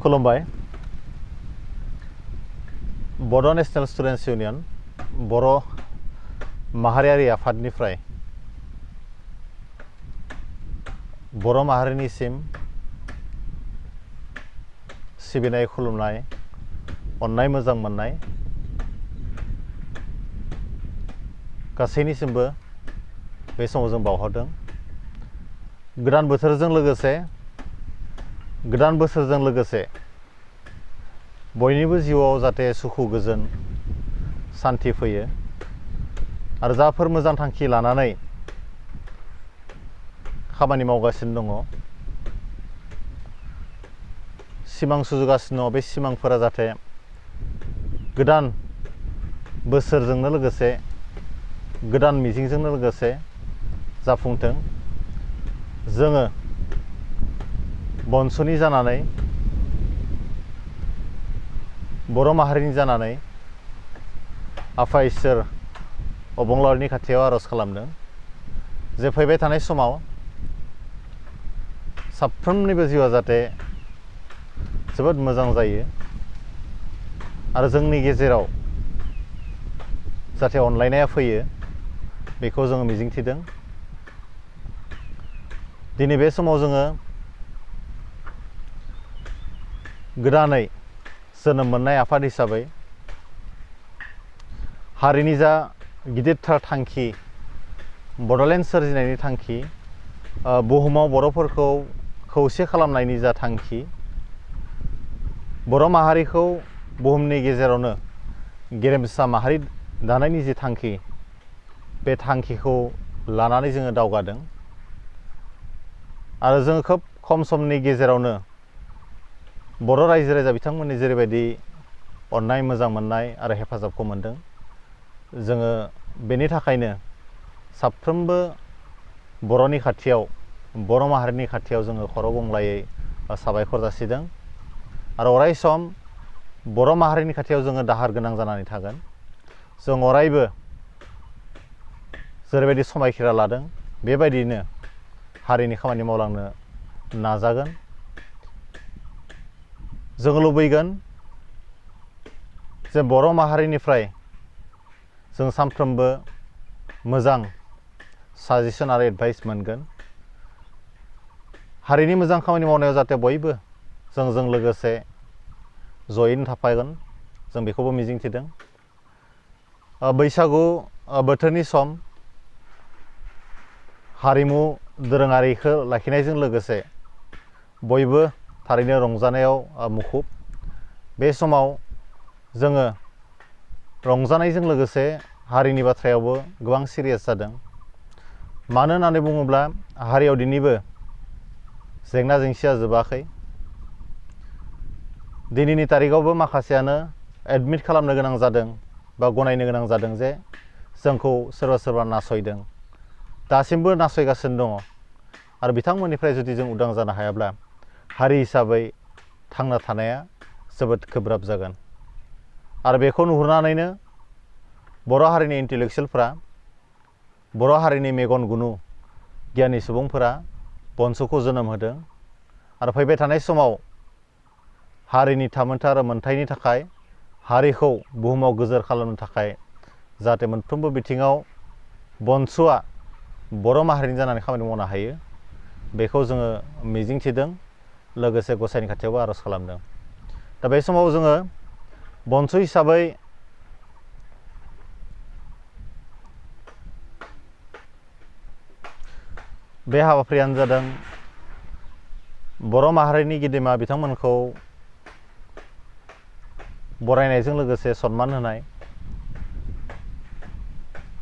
खुलुमबाय। बड' national students union बर' माहारियारि आफादनिफ्राय बर' माहारिनिसिम सिबिनाय खुलुमनाय अननाय मोजां मोननाय गासैनिसिमबो बे समाव जों बावहरदों। गोदान बोसोरजों लोगोसे बयनिबो जिउआव जाहाथे सुखु गोजोन सान्थि फैयो आरो जाफोर मोजां थांखि लानानै खामानि मावगासिनो दङ, सिमां सुजुगासिनो दङ, बे सिमांफोरा जाहाथे गोदान बोसोरजोंनो लोगोसे गोदान मिजिंजोंनो लोगोसे जाफुंथों। जोङो बनसुनि जानानै बर' माहारिनि जानानै आफा इसोर अबंलावरिनि खाथियाव आर'ज खालामदों जे फैबाय थानाय समाव साफ्रोमनिबो जिउआ जाहाथे जोबोद मोजां जायो आरो जोंनि गेजेराव जाहाथे अनलायनाया फैयो, बेखौ जोङो मिजिंथिदों। दिनै बे समाव जोङो गोदानै जोनोम मोननाय आफाद हिसाबै हारिनि जा गिदिरथार थांखि, बड'लेण्ड सोरजिनायनि थांखि, बुहुमाव बर'फोरखौ खौसे खालामनायनि जा थांखि, बर' माहारिखौ बुहुमनि गेजेरावनो गेरेमसा माहारि दानायनि जि थांखि, बे थांखिखौ लानानै जोङो दावगादों आरो जोङो खोब खम समनि गेजेरावनो बर' रायजो राजा बिथांमोननि जेरैबायदि अननाय मोजां मोननाय आरो हेफाजाबखौ मोनदों, जोङो बेनि थाखायनो साफ्रोमबो बर'नि खाथियाव, बर' माहारिनि खाथियाव जोङो खर' गंग्लायै साबायखर जासिदों आरो अराय सम बर' माहारिनि खाथियाव जोङो दाहार गोनां जानानै थागोन। जों अरायबो जेरैबायदि समायखिरा लादों बेबायदियैनो हारिनि खामानि मावलांनो नाजागोन। जों लुबैगोन जे बर' माहारिनिफ्राय जों सानफ्रोमबो मोजां साजेसन आरो एडभाइस मोनगोन। हारिनि मोजां खामानि मावनायाव जाहाथे बयबो जोंजों लोगोसे जयैनो थाफागोन, जों बेखौबो मिजिंथिदों। बैसागु बोथोरनि सम, हारिमु दोरोङारिखौ लाखिनायजों लोगोसे बयबो थारैनो रंजानायाव मुखुब। बे समाव जोङो रंजानायजों लोगोसे हारिनि बाथ्रायावबो गोबां सिरियास जादों। मानो होननानै बुङोब्ला हारियाव दिनैबो जेंना जेंसिया जोबाखै। दिनैनि तारिखआवबो माखासेयानो एडमिट खालामनो गोनां जादों बा गनायनो गोनां जादों जे जोंखौ सोरबा सोरबा नासयदों, दासिमबो नासयगासिनो दङ आरो बिथांमोननिफ्राय जुदि जों उदां जानो हायाब्ला हारि हिसाबै थांना थानाया जोबोद गोब्राब जागोन। आरो बेखौ नुहुरनानैनो बर' हारिनि इन्टेलेक्सुवेलफ्रा, बर' हारिनि मेगन गुनु गियानि सुबुंफोरा बनसुखौ जोनोम होदों आरो फैबाय थानाय समाव हारिनि थामोनथा आरो मोनथायनि थाखाय, हारिखौ बुहुमाव गोजोर खालामनो थाखाय जाहाथे मोनफ्रोमबो बिथिङाव बनसुआ बर' माहारिनि जानानै खामानि मावनो हायो, बेखौ जोङो मिजिंथिदों, लोगोसे गसाइनि खाथियावबो आर'ज खालामदों। दा बे समाव जोङो बनसु हिसाबै बे हाबाफारियानो जादों बर' माहारिनि गेदेमा बिथांमोनखौ बरायनायजों लोगोसे सनमान होनाय।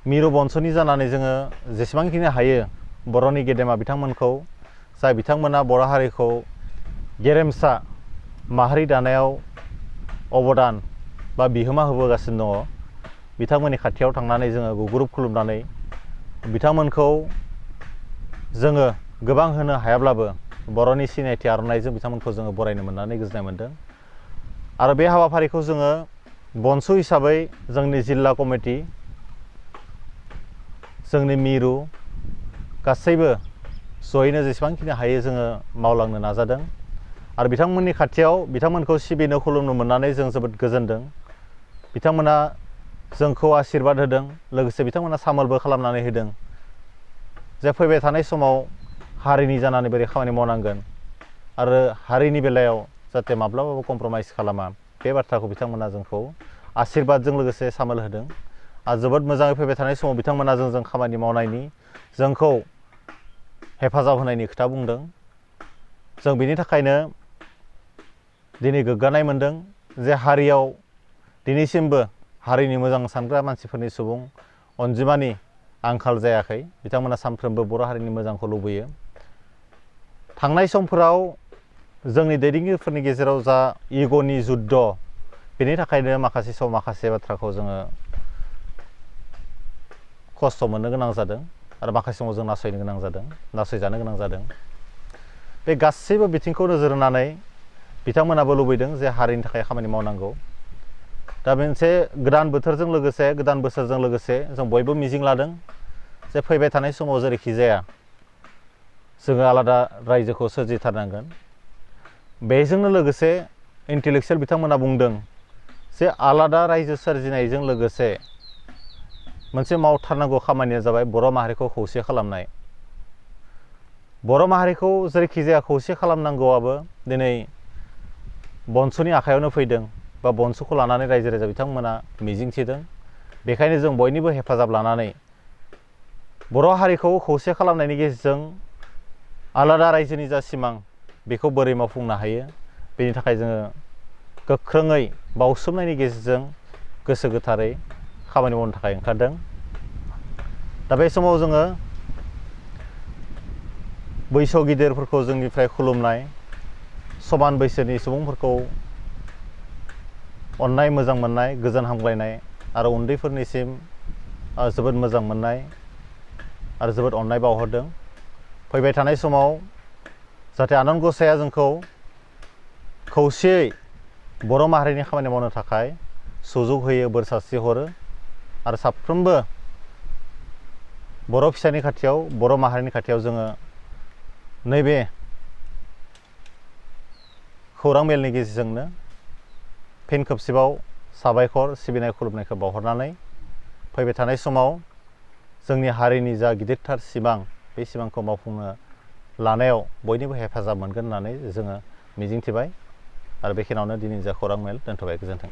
मिरु बनसुनि जानानै जोङो जेसेबांखिनि हायो बर'नि गेदेमा बिथांमोनखौ, जाय बिथांमोना बर' हारिखौ गेरेमसा माहारि दानायाव अबदान बा बिहोमा होबोगासिनो दङ, बिथांमोननि खाथियाव थांनानै जोङो गुगुरुब खुलुमनानै बिथांमोनखौ जोङो गोबां होनो हायाब्लाबो बर'नि सिनायथि आर'नाइजों बिथांमोनखौ जोङो बरायनो मोननानै गोजोननाय मोन्दों। आरो बे हाबाफारिखौ जोङो बनसु हिसाबै जोंनि जिल्ला कमिटि, जोंनि मिरु गासैबो जयैनो जेसेबांखिनि हायो जोङो मावलांनो नाजादों आरो बिथांमोननि खाथियाव बिथांमोनखौ सिबिनो खुलुमनो मोननानै जों जोबोद गोजोनदों। बिथांमोना जोंखौ आशीर्बाद होदों, लोगोसे बिथांमोना सामोलबो खालामनानै होदों जे फैबाय थानाय समाव हारिनि जानानै बोरै खामानि मावनांगोन आरो हारिनि बेलायाव जाहाथे माब्लाबाबो कमप्रमाइज खालामा, बे बाथ्राखौ बिथांमोना जोंखौ आशीर्बादजों लोगोसे सामोल होदों। आरो जोबोद मोजाङै फैबाय थानाय समाव बिथांमोना जोंजों खामानि मावनायनि, जोंखौ हेफाजाब होनायनि खोथा बुंदों। जों बिनि थाखायनो दिनै गोग्गानाय मोनदों जे हारियाव दिनैसिमबो हारिनि मोजां सानग्रा मानसिफोरनि सुबुं अनजिमानि आंखाल जायाखै। बिथांमोना सानफ्रोमबो बर' हारिनि मोजांखौ लुबैयो। थांनाय समफोराव जोंनि दैदेनगिरिफोरनि गेजेराव जा इग'नि जुद्ध, बेनि थाखायनो माखासे सम माखासे बाथ्राखौ जोङो खस्थ' मोननो गोनां जादों आरो माखासे समाव जों नासयनो गोनां जादों, नासयजानो गोनां जादों। बे गासैबो बिथिंखौ नोजोर होनानै बिथांमोनाबो लुबैदों जे हारिनि थाखाय खामानि मावनांगौ। दा मोनसे गोदान बोथोरजों लोगोसे, गोदान बोसोरजों लोगोसे जों बयबो मिजिं लादों जे फैबाय थानाय समाव जेरैखि जाया जोङो आलादा रायजोखौ सोरजिथारनांगोन। बेजोंनो लोगोसे इन्टेलेक्सुयेल बिथांमोना बुंदों जे आलादा रायजो सोरजिनायजों लोगोसे मोनसे मावथारनांगौ खामानिया जाबाय बर' माहारिखौ खौसे खालामनाय। बर' माहारिखौ जेरैखि जाया खौसे खालामनांगौआबो दिनै बनसुनि आखायावनो फैदों, बा बनसुखौ लानानै रायजो राजा बिथांमोना मिजिंथिदों। बेखायनो जों बयनिबो हेफाजाब लानानै बर' हारिखौ खौसे खालामनायनि गेजेरजों आलादा रायजोनि जा सिमां बेखौ बोरै मावफुंनो हायो, बेनि थाखाय जोङो गोख्रोङै बावसोमनायनि गेजेरजों गोसो गोथारै खामानि मावनो थाखाय ओंखारदों। दा बे समाव जोङो बैसोआव गिदिरफोरखौ जोंनिफ्राय खुलुमनाय, समान बैसोनि सुबुंफोरखौ अननाय, मोजां मोननाय, गोजोन हामग्लायनाय आरो उन्दैफोरनिसिम जोबोद मोजां मोननाय आरो जोबोद अननाय बावहरदों। फैबाय थानाय समाव जाहाथे आनान गसाया जोंखौ खौसेयै बर' माहारिनि खामानि मावनो थाखाय सुजुग होयो, बोर सारस्रि हरो आरो साफ्रोमबो बर' फिसानि खाथियाव, बर' माहारिनि खाथियाव जोङो नैबे खौरां मेलनि गेजेरजोंनो फिन खेबसेबाव साबायखर, सिबिनाय, खुलुमनायखौ बावहरनानै फैबाय थानाय समाव जोंनि हारिनि जा गिदिरथार सिमां, बे सिमांखौ मावफुंनो लानायाव बयनिबो हेफाजाब मोनगोन होननानै जोङो मिजिंथिबाय। आरो बेखिनियावनो दिनैनि जा खौरां मेल दोनथ'बाय। गोजोन्थों।